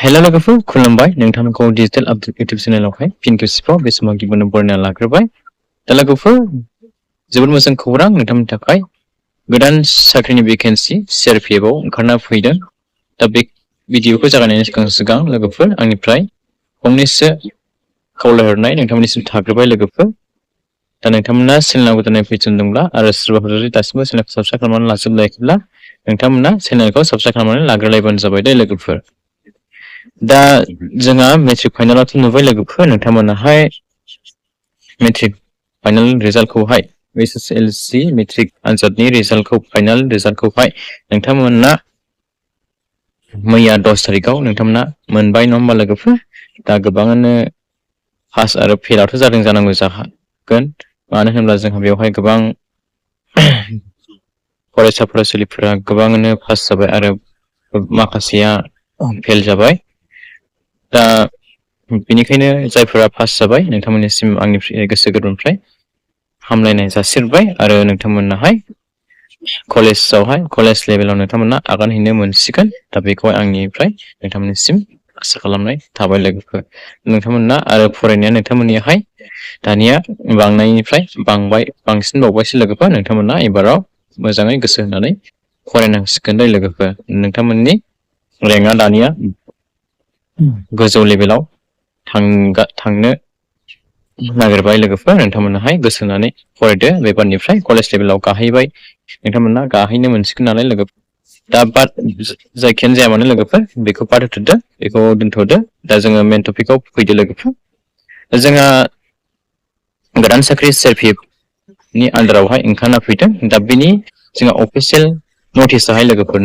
Hello लोगोफोर खुलुमबाय नोंथांखौ डिजिटल आपडेट YouTube चेनेलावहाय फिन खेबसेबाव बे समाव गिबियावनो बरायना लाग्रोबाय दा लोगोफोर जोबोद मोजां खौरां नोंथांनि थाखाय गोदान साख्रिनि भेकेन्सि CRPF आव ओंखारना फैदों दा बे भिडिअखौ जागायनायनि सिगां लोगोफोर आंनिफ्राय फंनैसो खावलायहरनाय नोंथांमोननिसिम थाग्रोबाय लोगोफोर दा नोंथांमोना चेनेलाव गोदानै फैफिनदोंब्ला आरो सोरबाफोर जुदि दासिमबो चेनेलखौ साबस्क्राइब खालामनानै लाजोबाखैब्ला नोंथांमोना चेनेलखौ साबस्क्राइब खालामनानै लाग्रोलायबानो जाबाय दे लोगोफोर दा जोंहा मेट्रिक फाइनालावथ' नुबाय लोगोफोर नोंथांमोनाहाय मेट्रिक फाइनाल रिजाल्टखौहाय HSLC मेट्रिक आनजादनि रिजाल्टखौ फाइनाल रिजाल्टखौहाय नोंथांमोना मैया 10 तारिखआव नोंथांमोना मोनबाय नङा होमबा लोगोफोर दा गोबाङानो पास आरो फेलआथ' जादों जानांगौ जागोन मानो होनोब्ला जोंहा बेवहाय गोबां फरायसा फरायसुलिफोरा गोबाङानो पास जाबाय आरो माखासेया फेल जाबाय दा बेनिखायनो जायफोरा पास जाबाय नोंथांमोननिसिम आंनिफ्राय गोसो गोरबोनिफ्राय हामलायनाय जासिबाय आरो नोंथांमोनाहाय कलेज लेभेलाव नोंथांमोना आगान हैनो मोनसिगोन दा बेखौहाय आंनिफ्राय नोंथांमोननिसिम आसा खालामनाय थाबाय लोगोफोर नोंथांमोना आरो फरायनाया नोंथांमोननियाहाय दानिया बांनायनिफ्राय बांसिन बावबायसो लोगोफोर नोंथांमोना एबाराव मोजाङै गोसो होनानै फरायनांसिगोन दे लोगोफोर नोंथांमोननि रेंकआ दानिया गोजौ लेभेलाव थांनो नागिरबाय लोगोफोर नोंथांमोनाहाय गोसो होनानै फरायदो बेबारनिफ्राय कलेज लेभेलाव गाहैबाय नोंथांमोना गाहैनो मोनसिगोन नालाय लोगोफोर दा बाद जायखियानो जाया मानो लोगोफोर बेखौ बाद होथ'दो बेखौ दोनथ'दो दा जोङो मेन टपिकआव फैदो लोगोफोर जोंहा गोदान साख्रि CRPF नि आन्दारावहाय ओंखारना फैदों दा बिनि जोंहा अफिसियेल नटिसआहाय लोगोफोर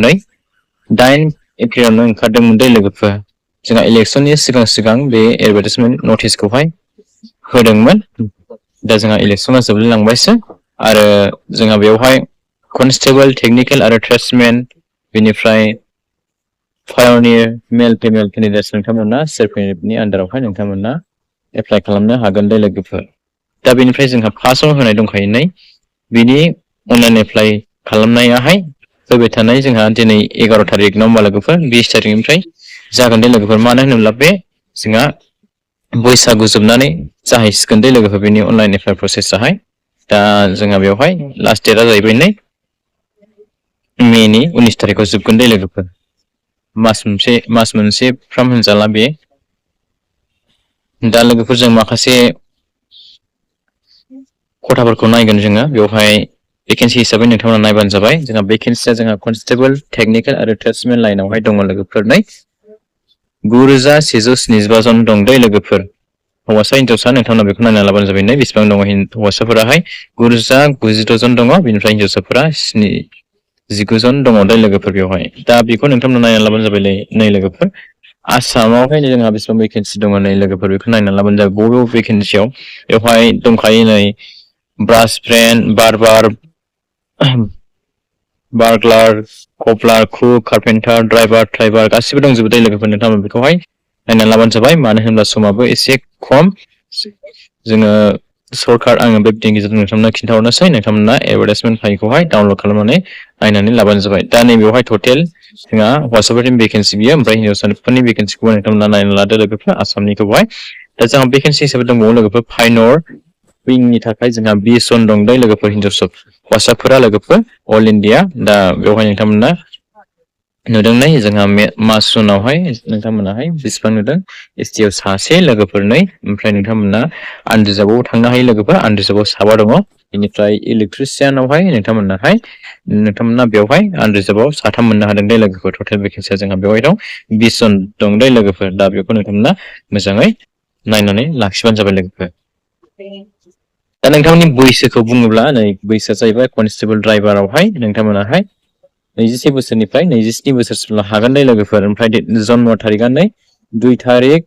8 एप्रिलावनो ओंखारदोंमोन दे लोगोफोर जोंहा इलेक्सननि सिगां बे एडभार्टाइजमेन्ट नटिसखौहाय होदोंमोन दा जोंहा इलेक्सना जोबलांबायसो आरो जोंहा बेवहाय कनस्टेबल टेक्निकेल आरो ट्रेड्समेन बेनिफ्राय पायनियर मेल फिमेल केन्डिडेट्स नोंथांमोना CRPFनि आन्दारावहाय नोंथांमोना एप्लाइ खालामनो हागोन दे लोगोफोर दा बेनिफ्राय जोंहा फार्स्टआव होनाय दंखायो बिनि अनलाइन एप्लाइ खालामनायाहाय फैबाय थानाय जोंहा दिनै 11 तारिख नङा होमबा लोगोफोर 20 तारिखनिफ्राय जागोन दे लोगोफोर मानो होनोब्ला बे जोंहा बैसागु जोबनानै जाहैसिगोन दे लोगोफोर बेनि अनलाइन एप्लाइ प्रसेसआहाय दा जोंहा बेवहाय लास्ट डेटआ जाहैबाय मेनि 19 तारिखआव जोबगोन दे लोगोफोर मास मोनसे फ्राम होनजाला बे दा लोगोफोर जों माखासे खथाफोरखौ नायगोन जोङो बेवहाय भेकेन्सि हिसाबै नोंथांमोना नायबानो जाबाय जोंहा भेकेन्सिया जोंहा कनस्टेबल टेक्निकेल आरो ट्रेड्समेन लाइनावहाय दङ लोगोफोर 9175 जन दं दे लोगोफोर हौवासा हिनजावसा नोंथांमोना बेखौ नायना लाबानो जाबाय बेसेबां दङ हौवासाफोराहाय 996 जन दङ बेनिफ्राय हिनजावसाफोरा 19 जन दङ दे लोगोफोर बेवहाय दा बेखौ नोंथांमोना नायना लाबानो जाबाय नै लोगोफोर आसामावहाय जोंहा बेसेबां भेकेन्सि दङ नै लोगोफोर बेखौ नायना लाबानो जाबाय बबे भेकेन्सियाव बेवहाय दंखायो ब्रास ब्रेन बार्गलार कपलार कुक कारपेन्टार ड्राइभार गासिबो दंजोबो दे लोगोफोर नोंथांमोना बेखौहाय नायना लाबानो जाबाय मानो होनब्ला समाबो एसे खम जोङो सरकार आङो बे भिडिअनि गेजेरजों नोंथांमोना खिन्थाहरनोसै नोंथांमोना एडभार्टाइजमेन्ट फाइलखौहाय डाउनलड खालामनानै नायनानै लाबानो जाबाय दा नैबेवहाय टटेल जोंहा हौवासाफोरनि भेकेन्सि बियो ओमफ्राय हिनजावसाफोरनि भेकेन्सिखौबो नोंथांमोना नायना लादो लोगोफोर आसामनिखौहाय दा जोंहा भेकेन्सि हिसाबै दंबावो लोगोफोर फाइनर विंनि थाखाय जोंहा 20 जन दं दे लोगोफोर हौवासाफोरा लोगोफोर अल इन्डिया दा बेवहाय नोंथांमोना नुदों जोंहा मास जुनावहाय नोंथांमोनाहाय बेसेबां नुदों ST आव सासे लोगोफोर ओमफ्राय नोंथांमोना आनरिजार्भआव थांनो हायो लोगोफोर आनरिजार्भआव 7 दङ बेनिफ्राय इलेक्ट्रिसियानावहाय नोंथांमोना बेवहाय आनरिजार्भआव 3 मोननो हादों दे लोगोफोर टटेल भेकेन्सिया जोंहा बेवहाय दं 20 जन दं दे लोगोफोर दा बेखौ नोंथांमोना मोजाङै नायनानै लाखिबानो जाबाय लोगोफोर दा नोंथांमोननि बैसोखौ बुङोब्ला बैसोआ जाहैबाय कनस्टेबल ड्राइभारावहाय नोंथांमोनाहाय 21 बोसोरनिफ्राय 27 बोसोरसिम हागोन दे लोगोफोर ओमफ्राय जन्म तारिखआ 2 तारिख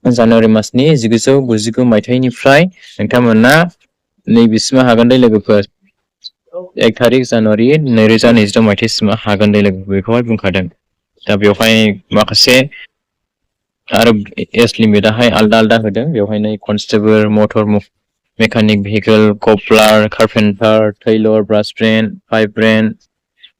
जानुवारि मासनि 1999 मायथाइनिफ्राय नोंथांमोना नैबेसिम हागोन दे लोगोफोर 1 तारिख जानुवारि 2022 मायथाइसिम हागोन दे लोगोफोर बेखौहाय बुंखादों दा बेवहाय माखासे आरो एज लिमिटआहाय आलदा होदों बेवहाय कनस्टेबल मटर मेकानिक भेहिकल कपलार कारपेन्टार टेलर ब्रास ब्रेन पाइप ब्रेन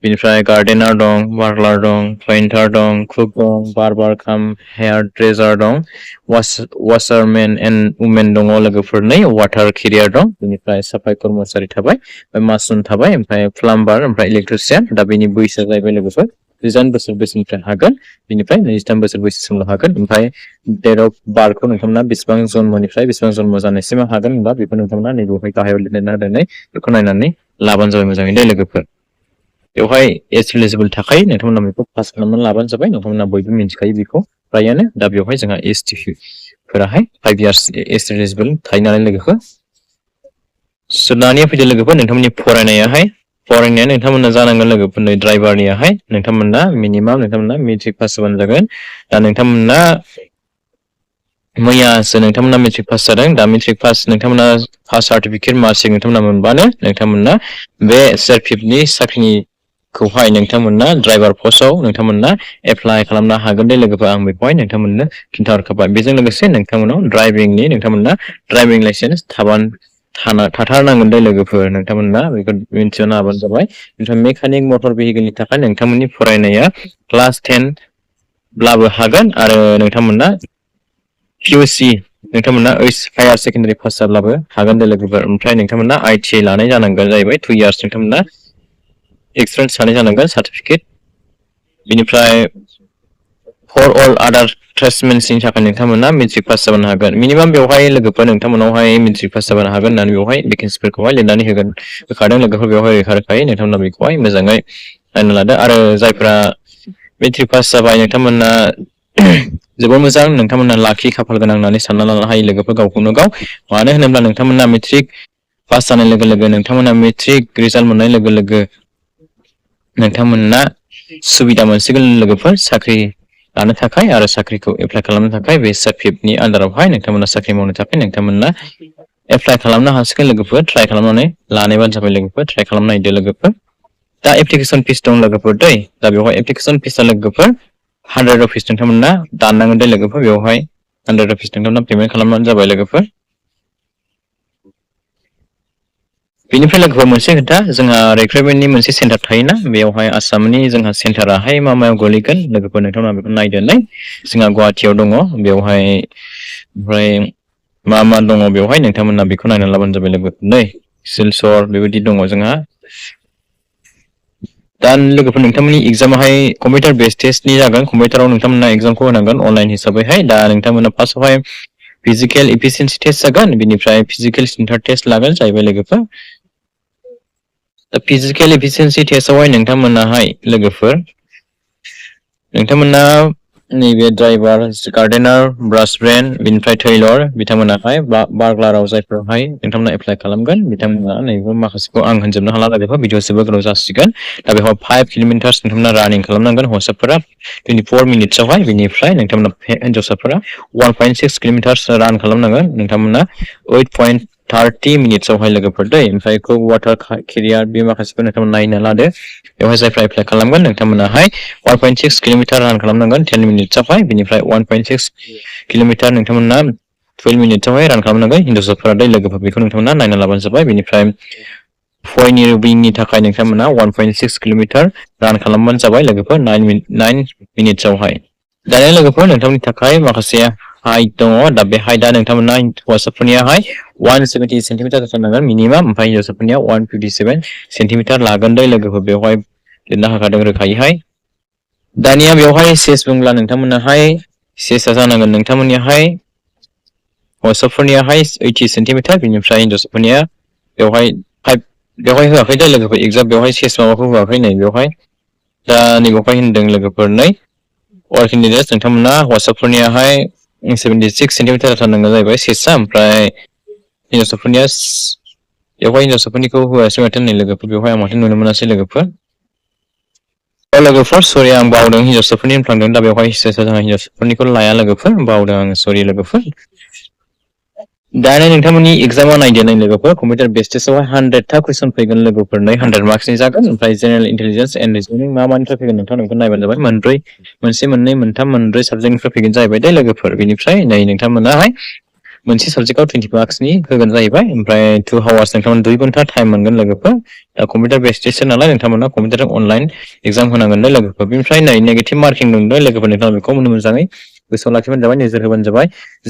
बिनिफ्राय गार्डेनार दं, बार्लार दं, पेइन्टार दं, कुक दं, बार्बार काम हेयार ड्रेसार दं, वासारमेन एन्ड वुमेन दङ लोगोफोर 2, वाटार केरियार दं, बिनिफ्राय साफाय कर्मचारि थाबाय, मासुन थाबाय, ओमफ्राय प्लाम्बार, ओमफ्राय इलेक्ट्रिसियान। दा बेनि बैसोआ जाहैबाय लोगोफोर 30 बोसोर बैसोनिफ्राय हागोन, बिनिफ्राय 23 बोसोर बैसोसिमल' हागोन। ओमफ्राय डेट अफ बार्थखौ नोंथांमोना बेसेबां जन्मनिफ्राय बेसेबां जन्म जानायसिम हागोन होनबा बेखौ नोंथांमोना नैबेवहाय गाहायाव लिरना होनानै बेखौ नायनानै लाबानो जाबाय मोजाङै दे लोगोफोर। बेवहाय एज एलिजिबल थाखाय नोंथांमोना बेखौ पास खालामनानै लाबानो जाबाय। नोंथांमोना बयबो मिन्थिखायो बेखौ फ्रायानो। दा बेवहाय जोंहा एसटि फोराहाय 5 इयार्स एज एलिजिबल थायो नालाय लोगोफोर। दानिया फैदो लोगोफोर नोंथांमोननि फरायनाया नोंथांमोना जानांगोन लोगोफोरनो ड्राइभारनियाहाय नोंथांमोना मिनिमाम नोंथांमोना मेट्रिक पास जाबानो जागोन। दा नोंथांमोना मैयासो नोंथांमोना मेट्रिक पास जादों। दा मेट्रिक पास नोंथांमोना पास सार्टिफिकेट मार्कशीट नोंथांमोना मोनबानो नोंथांमोना बे CRPFनि साख्रिखौहाय नोंथांमोना ड्राइभार पस्टआव नोंथांमोना एप्लाइ खालामनो हागोन दे लोगोफोर। आं बेखौहाय नोंथांमोननो खिन्थाहरखाबाय। बेजों लोगोसे नोंथांमोनाव नोंथांमोना ड्राइभिं लाइसेन्स थाथारनांगोन दे लोगोफोर। नोंथांमोना बेखौ मिन्थिनो हाबानो जाबाय। ओमफ्राय मेकानिक मटर भेहिकेलनि थाखाय नोंथांमोननि फरायनाया क्लास 10 ब्लाबो हागोन आरो नोंथांमोना QC नोंथांमोना हायार सेकेन्डारि पास जाब्लाबो हागोन दे लोगोफोर। ओमफ्राय नोंथांमोना ITI लानाय जानांगोन जाहैबाय 2 इयार्स नोंथांमोना एक्सपिरियेन्स थानाय जानांगोन सार्टिफिकेट। बिनिफ्राय फर अल आदार ट्रेड्समेन्सनि थाखाय नोंथांमोना मेट्रिक पास जानो हागोन। मिनिमाम बेवहाय लोगोफोर नोंथांमोनावहाय मेट्रिक पास जानो हागोन होननानै बेवहाय भेकेन्सिफोरखौहाय लिरनानै होखादों लोगोफोर। बेवहाय रोखा-रोखायै नोंथांमोना बेखौहाय मोजाङै नायना लादो। आरो जायफ्रा मेट्रिक पास जाबाय नोंथांमोना जोबोर मोजां, नोंथांमोना लाखि खाफाल गोनां होननानै सानना लानो हायो लोगोफोर गावखौनो गाव। मानो होनोब्ला नोंथांमोना मेट्रिक पास जानाय लोगो लोगो नोंथांमोना मेट्रिक रिजाल्ट मोननाय लोगो लोगो नोंथांमोना सुबिदा मोनसिगोन लोगोफोर साख्रि लानो थाखाय आरो साख्रिखौ एप्लाइ खालामनो थाखाय। बे CRPFनि आन्दारावहाय नोंथांमोना साख्रि मावनो थाखाय नोंथांमोना एप्लाइ खालामनो हासिगोन लोगोफोर। ट्राइ खालामनानै लानायबानो जाबाय लोगोफोर। ट्राइ खालामना नायदो लोगोफोर। दा एप्लिकेसन फिस दं लोगोफोर दै। दा बेवहाय एप्लिकेसन फिसआ लोगोफोर 100 रुपिस नोंथांमोना दाननांगोन दे लोगोफोर। बेवहाय 100 रुपिस नोंथांमोना पेमेन्ट खालामबानो जाबाय लोगोफोर। बेनिफ्राय लोगोफोर मोनसे खोथा, जोंहा रिक्रुइटमेन्टनि मोनसे सेन्टार थायोना, बेवहाय आसामनि जोंहा सेन्टाराहाय मा मायाव गोलैगोन लोगोफोर नोंथांमोना बेखौ नायदोलाय। जोंहा गुवाहाटियाव दङ, बेवहाय ओमफ्राय मा दङ बेवहाय नोंथांमोना बेखौ नायनानै लाबानो जाबाय लोगोफोर नै। सिलचर बेबायदि दङ जोंहा। दा लोगोफोर नोंथांमोननि एग्जामाहाय कम्पिउटार बेस टेस्टनि जागोन। कम्पिउटाराव नोंथांमोना एग्जामखौ होनांगोन अनलाइन हिसाबैहाय। दा नोंथांमोना फार्स्टआवहाय फिजिकेल एफिसियेन्सि टेस्ट जागोन, बिनिफ्राय फिजिकेल सेन्टार टेस्ट लागोन जाहैबाय लोगोफोर। दा फिजिकेल एफिसियेन्सि टेस्टआवहाय नोंथांमोनाहाय लोगोफोर नोंथांमोना नैबे ड्राइभार, गार्डेनार, ब्रासमेन, बिनिफ्राय टेलर बिथांमोनाहाय बार्गलाराव जायफोरावहाय नोंथांमोना एप्लाइ खालामगोन बिथांमोना नैबे माखासेखौ आं होनजोबनो हाला लोगोफोर, भिडिअ जोबोर गोलाव जासिगोन। दा बेवहाय 5 किल'मिटार्स नोंथांमोना रानिं खालामनांगोन हौवासाफोरा 24 मिनिट्सआवहाय। बिनिफ्राय नोंथांमोना हिन्जावसाफोरा 1.6 किल'मिटार्स रान खालामनांगोन नोंथांमोना 8.30 मिनिट्सआवहाय लोगोफोर दै। ओमफ्राय वाटार केरियार बे माखासेखौ नोंथांमोना नायना लादो। बेवहाय जायफ्रा एप्लाइ खालामगोन नोंथांमोनाहाय 1.6 किल'मिटार रान खालामनांगोन 10 मिनिट्सआवहाय। बिनिफ्राय 1.6 किल'मिटार नोंथांमोना 12 मिनिट्सआवहाय रान खालामनांगोन हिन्जावसाफोरा दै लोगोफोर। बेखौ नोंथांमोना नायना लाबानो जाबाय। बिनिफ्राय फयनिरबिंनि थाखाय नोंथांमोना 1.6 किल'मिटार रान खालामबानो जाबाय लोगोफोर 9 मिनिट्सआवहाय। दानिया लोगोफोर नोंथांमोननि थाखाय माखासे हाइट दङ। दा बे हाइटआ नोंथांमोना हौवासाफोरनियाहाय 170 सेन्टिमिटार जानांगोन मिनिमाम, ओमफ्राय हिन्जावसाफोरनिया 157 सेन्टिमिटार लागोन दै लोगोफोर। बेवहाय लिरना होखादों रोखायैहाय। दानिया बेवहाय सेस बुंब्ला नोंथांमोनाहाय सेसआ जानांगोन नोंथांमोननियाहाय हौवासाफोरनियाहाय 80 सेन्टिमिटार, बिनिफ्राय हिन्जावसाफोरनिया बेवहाय होआखै दै लोगोफोर एग्जाम, बेवहाय सेस माबाखौ होआखै नै बेवहाय। दा नैबेवहाय होनदों लोगोफोर नै अल केन्डिडेट्स नोंथांमोना हौवासाफोरनियाहाय 76 सेन्टिमिटार जानांगोन जाहैबाय सेसआ, ओमफ्राय हिन्जावसाफोरनिया बेवहाय हिन्जावसाफोरनिखौ होआसै माथो नै लोगोफोर। बेवहाय आं माथो नुनो मोनासै लोगोफोर। लोगोफोर सरि आं बावदों, हिन्जावसाफोरनि होनफ्लांदों। दा बेवहाय जोंहा हिन्जावसाफोरनिखौ लाया लोगोफोर, बावदों आं सरि लोगोफोर। दानिया नोंथांमोननि एग्जामा नायदो नै लोगोफोर। कम्पिउटार बेस टेस्टआवहाय 100टा कुइसन फैगोन लोगोफोर नै 100 मार्क्सनि जागोन। ओमफ्राय जेनेरेल इन्टेलिजेन्स एन्ड रिजनिं मा मानिफ्राय फैगोन नोंथां बेखौ नायबानो जाबाय। मोनसे, मोननै, मोनथाम, मोनब्रै साबजेक्टनिफ्राय फैगोन जाहैबाय दे लोगोफोर। बेनिफ्राय नै नोंथांमोनाहाय मोनसे साबजेक्टआव 20 मार्क्सनि होगोन जाहैबाय ओमफ्राय 2 hours नोंथांमोना 2 घन्टा टाइम मोनगोन लोगोफोर कम्पिउटार बेस्ड टेस्ट नालाय नोंथांमोना कम्पिउटारजों अनलाइन एग्जाम होनांगोन लोगोफोर बेनिफ्राय नै नेगेटिभ मार्किं दं लोगोफोर नोंथाङा बेखौ मोजाङै गोसोआव लाखिबानो जाबाय नोजोर होबानो जाबाय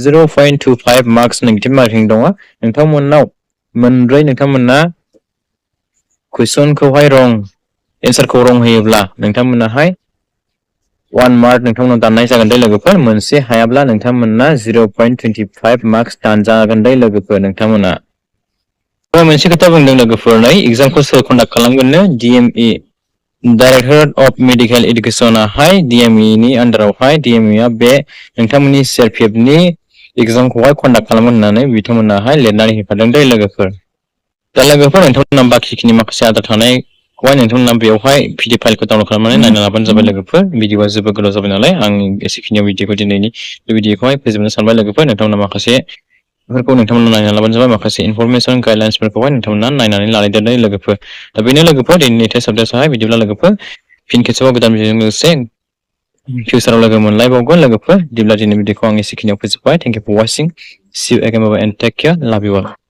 0.25 मार्क्स नेगेटिभ मार्किं दङ नोंथांमोननाव मोनब्रै नोंथांमोना कुइसनखौहाय रं एन्सारखौ रं होयोब्ला नोंथांमोनाहाय 1 मार्क नोंथांमोनाव दाननाय जागोन लोगोफोर मोनसे हायाब्ला नोंथांमोना 0.25 मार्क्स दानजागोन लोगोफोर नोंथांमोना मोनसे खोथा बुंदों लोगोफोर नै एग्जामखौ सोर कन्डाक्ट खालामगोननो DME डाइरेक्टर अफ मेडिकेल एडुकेशनाहाय DME नि आन्डारावहाय DME आ बे नोंथांमोननि CRPF नि एग्जामखौहाय कन्डाक्ट खालामगोन होननानै बिथांमोनाहाय लिरनानै होखादों लोगोफोर दा लोगोफोर नोंथांमोना बाखिखिनि माखासे आद्रा थानायखौहाय नोंथांमोना बेवहाय PDF फाइलखौ डाउनलड खालामनानै नायना लाबानो जाबाय लोगोफोर भिडिअआ जोबोद गोलाव जाबाय नालाय आं एसेखिनियाव भिडिअखौ दिनैनि बे भिडिअखौहाय फोजोबनो सानबाय लोगोफोर नोंथांमोना माखासे बेफोरखौ नोंथांमोना नायना लाबानो जाबाय माखासे इनफरमेसन गाइडलाइन्सफोरखौहाय नोंथांमोना नायनानै लालायदो लोगोफोर दा बेनो लोगोफोर दिनैनि टेस्ट अपडेटआहाय बिदिब्ला लोगोफोर फिन खेबसेबाव गोदान भिडिअजों लोगोसे फिउचाराव लोगो मोनलायबावगोन लोगोफोर बिदिब्ला दिनैनि भिडिअखौ आं एसेखिनियाव फोजोबबाय thank you for watching see you again bye and take care love you all